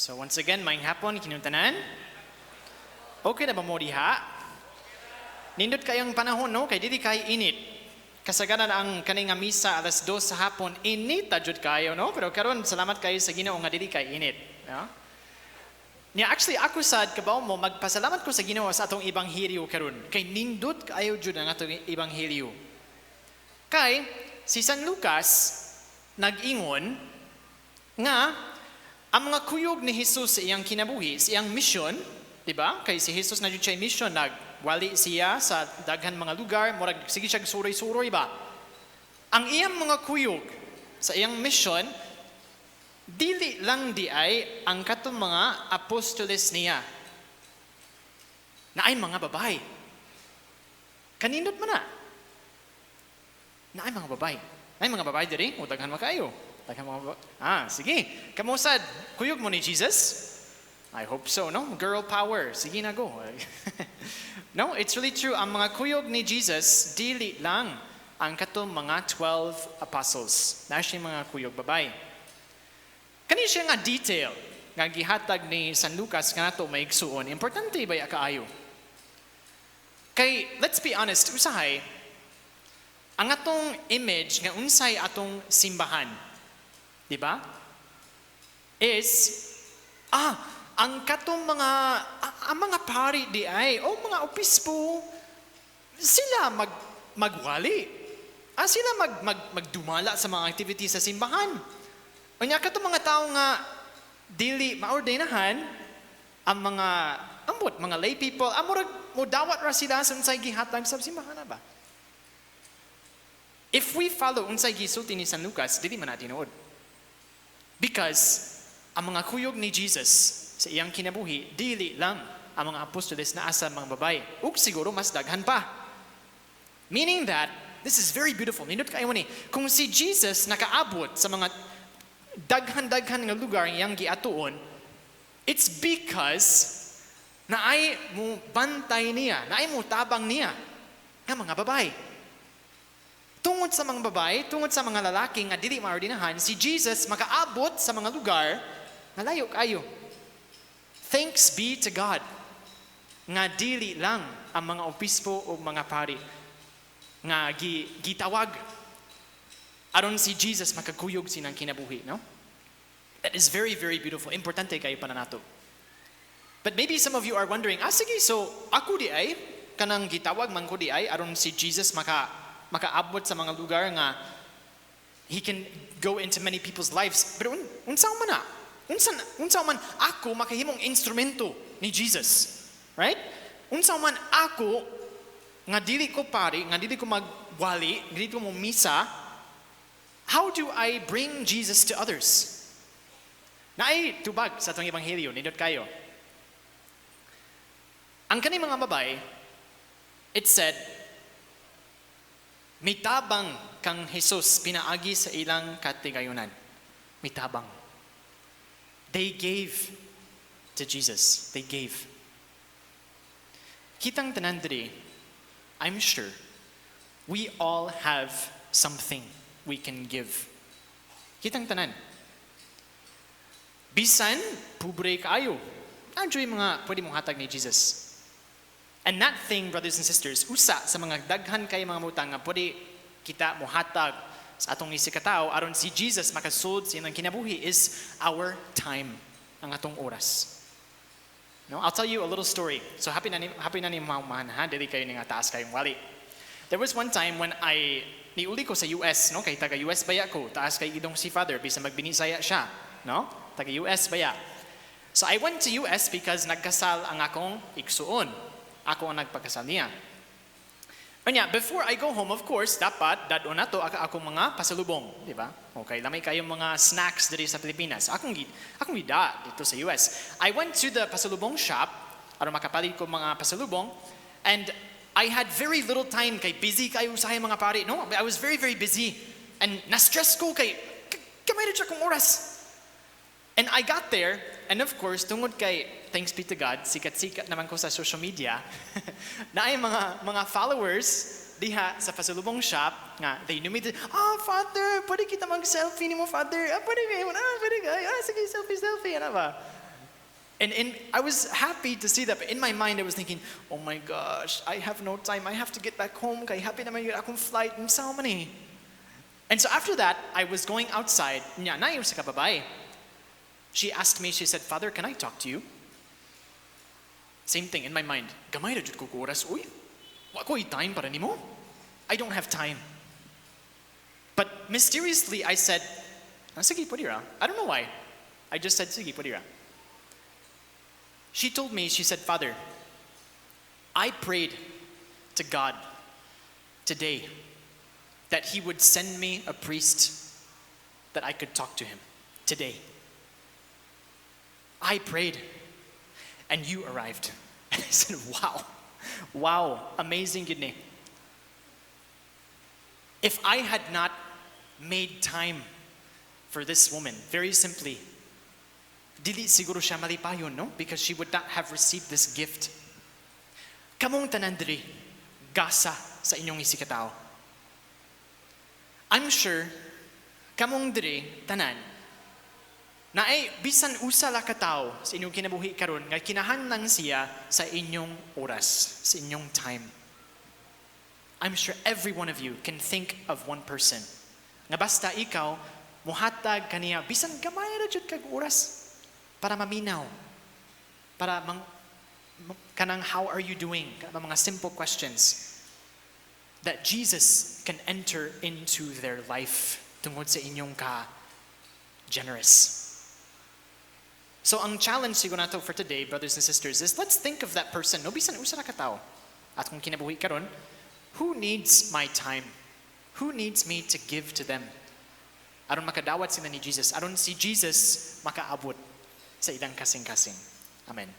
So once again, maayong hapon kinyong tanan. Okay na ba mo diha? Nindot kayong panahon, no? Kay dili kay init. Kasagaran ang kani nga misa alas 2 sa hapon, init jud kayo, no? Pero karon, salamat kayo sa Ginoo nga dili kay init. No? Nya actually ako sad, kabaw mo, magpasalamat ko sa Ginoo sa atong ebanghelyo karon. Kay nindot kaayo jud ang atong ebanghelyo. Kay si San Lucas nag-ingon nga ang mga kuyog ni Jesus sa iyang kinabuhi, sa iyang mission, di ba? Kay si Jesus na jud siya mission, nagwali siya sa daghan mga lugar, murag sige siya suroy-suroy ba. Ang iyang mga kuyog sa iyang mission, dili lang di ay ang katong mga apostoles niya. Naay mga babae. Kanindot man na. Naay mga babae. Naay mga babae diri, o daghan makaayo. Daghan mga babae. Ah, sige. Kamo sad, kuyog mo ni Jesus? I hope so, no? Girl power. Sige na, go. No, it's really true. Ang mga kuyog ni Jesus, dili lang ang katong mga 12 apostles. Naa siya mga kuyog babae. Kani siya nga detail nga gihatag ni San Lucas kanato, mga igsuon. Importante ba kaayo? Kay, let's be honest, usahay, ang atong image nga unsay atong simbahan, di ba? Is, ang katong mga, ang mga pari di ay, o mga obispo, sila magwali. Sila magdumala sa mga activities sa simbahan. Unya katong mga tao nga dili maordinahan, ang mga ambot, mga lay people, murag mo dawat ra sila sa unsay gihatag sa simbahan na ba? If we follow unsay gisulti ni San Lucas, dili man na tinuod. Because ang mga kuyog ni Jesus sa iyang kinabuhi, dili lang ang mga apostoles, naa sa mga babae. Ug siguro mas daghan pa. Meaning that, this is very beautiful. Nindot kayo ni, kung si Jesus nakaabot sa mga daghan-daghan nga lugar iyang giatuon, it's because naay mo bantay niya, naay mo tabang niya nga mga babae. Tungod sa mga babae, tungod sa mga lalaki nga dili maordinahan, si Jesus makaabot sa mga lugar nga layo kayo. Thanks be to God nga dili lang ang mga obispo o mga pari nga gitawag aron si Jesus makakuyog sinang kinabuhi, no? That is very, very beautiful. Importante kayo pa na nato. But maybe some of you are wondering, "Ah sige, so ako di ay, kanang gitawag man ko di ay, aron si Jesus makaabot sa mga lugar nga he can go into many people's lives. Pero unsa man na? Unsa man ako makahimong instrumento ni Jesus?" Right? Unsa man ako nga dili ko pari, nga dili ko magwali, nga dili ko mo misa, how do I bring Jesus to others? Naay tubag sa atong ebanghelyo, nindot kayo. Ang kani mga babae, it said, mitabang kang Jesus pinaagi sa ilang katigayunan. Mitabang. They gave to Jesus. They gave. Kitang tanan diri, I'm sure, we all have something we can give. Kitang tanan. Bisan, pobre kaayo. Ano yung mga pwede mong hatag ni Jesus? And that thing, brothers and sisters, usa sa mga daghan kay mga butang nga pwede kita mohatag sa atong isigkatawo aron si Jesus makasud sa iyang kinabuhi is our time, ang atong oras. No, I'll tell you a little story. So happy na ni mauman ha, dili kayo nga taas kayong wali. There was one time when I niuli ko sa US, no, kay taga US baya ko, taas kay idong si Father bisan magbinisaya siya, no? Taga US baya. So I went to US because nagkasal ang akong igsuon. Ako ang nagpakasal niya. Unya, before I go home, of course, dapat dad-on nato akong mga pasalubong, di ba? Okay, lamay kayong mga snacks diri sa Pilipinas. Akong gida dito sa US. I went to the pasalubong shop aron makapalit ko mga pasalubong, and I had very little time kay busy kayo sa mga pari, no? I was very, very busy and na-stress ko kay gamay ra akong oras. And I got there, and of course, tungod kay, thanks be to God, sikat-sikat naman ko sa social media, naay mga followers diha sa pasalubong shop nga, they knew me, "Ah, Father, pwede kita mag-selfie ni mo, Father? Ah, pwede kayo, ah, pwede kayo, ah, sige, selfie, selfie," ano ba? And I was happy to see that, but in my mind I was thinking, "Oh my gosh, I have no time. I have to get back home. Kay hapit na man akong flight and so many." And so after that, I was going outside. Nya, naay usa ka babae. She asked me, she said, "Father, can I talk to you?" Same thing in my mind. "Gamay ra jud ko oras, uy. Wa ko time para nimo. I don't have time." But mysteriously, I said, "Ah, sige, pwede ra." I don't know why. I just said, "Sige, pwede ra." She told me, she said, "Father, I prayed to God today that He would send me a priest that I could talk to Him today. I prayed, and you arrived." And I said, Wow, amazing gid ni." If I had not made time for this woman, very simply, dili siguro siya malipayon, no? Because she would not have received this gift. Kamong tanan diri, gasa sa inyong isigkatao. I'm sure, kamong diri, tanan, naay bisan usa la ka tawo sa inyong kinabuhi karon nga kinahanglan siya sa inyong oras, sa inyong time. I'm sure every one of you can think of one person nga basta ikaw muhatag kaniya bisan gamay ra jud kag oras para maminaw, para mang, kanang "How are you doing?" Kanang mga simple questions that Jesus can enter into their life tungod sa inyong ka generous. So ang challenge siguro nato for today, brothers and sisters, is let's think of that person. No, bisan usa ra ka tawo atong kinabuhi karon, who needs my time? Who needs me to give to them? Aron makadawat sila ni Jesus. Aron si Jesus makaabot sa ilang kasing-kasing. Amen.